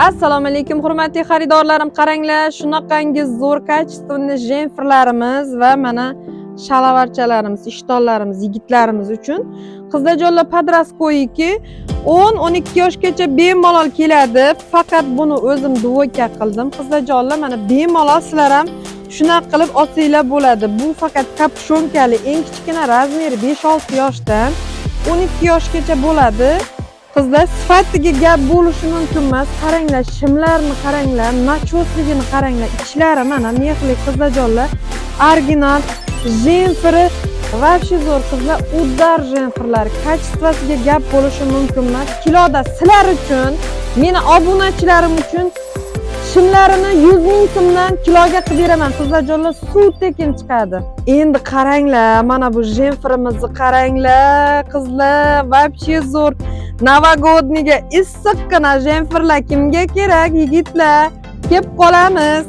Assalomu alaykum, hurmatli xaridorlarim. Qaranglar, shunaqangi zo'r качественный jemferlarimiz va mana shalavarchalarimiz, ishtonlarimiz yigitlarimiz uchun. Qizlarjonlar, подростковый, 10-12 yoshgacha bemalol keladi. Faqat buni o'zim двойка qildim. Qizlarjonlar, mana bemalol sizlar ham shunaqa qilib olsanglar bo'ladi. Bu faqat капюшонка li, eng kichkina размер i 5-6 yoshdan 12 yoshgacha bo'ladi. Qizlar, sifatiga gap bo'lishi mumkin emas. Qaranglar, shimlarini qaranglar, начёс ligini qaranglar, ichlari mana мех li. Qizlarjonlar, original jemferi вообще zo'r. Qizlar, удар jemferlar, качество siga gap bo'lishi mumkin emas. Kiloda sizlar uchun, meni obunachilarim uchun shimlarini 100 000 so'mdan kiloga qilib beraman. Qizlarjonlar, suv tekin chiqadi. Endi qaranglar, mana bu jemferimizni qaranglar. Qizlar, вообще zo'r. Новогодний ga issiqqina jemferlar kimga kerak, yigitlar? Kelib qolamiz.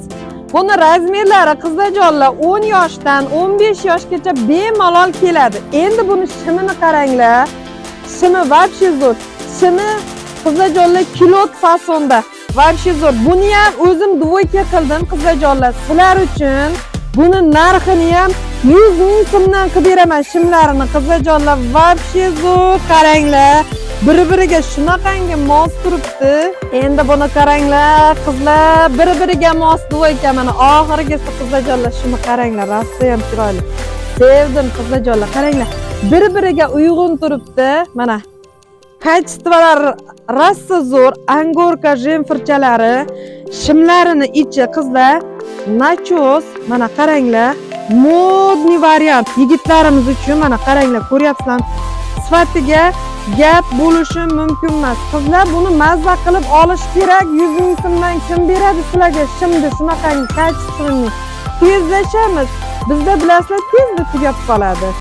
Buni размер lari, qizlarjonlar, 10 yoshdan 15 yoshgacha bemalol keladi. Endi buni shimini qaranglar. Shimi вообще zo'r. Shimi, qizlarjonlar, kilot fasonda. Вообще zo'r. Buni ham o'zim двойка qildim, qizlarjonlar, sizlar uchun. Buni narxini ham 100 ming so'mdan qilib beraman shimlarini. Qizlarjonlar, вообще zo'r, qaranglar. Bir-biriga shunaqangi mos turibdi. Endi buni qaranglar, qizlar, bir-biriga mos двойка. Mana oxirgisi, qizlarjonlar, shuni qaranglar, rosa ham chiroyli. Sevdim, qizlarjonlar, qaranglar. Bir-biriga uyg'un turibdi. Mana качество lar rosa zo'r. Angorka jemferchalari, shimlarini ichi, qizlar, начёс. Mana qaranglar, модный variant yigitlarimiz uchun. Mana qaranglar, ko'ryapsizlarmi? Sifatiga gap bo'lishi mumkin emas. Qizlar, buni mazza qilib olish kerak. 100 000 so'mdan kim beradi sizlarga shimni shunaqangi качественный? Tezlashamiz. Bizda, bilasizlar, tezda tugab qoladi.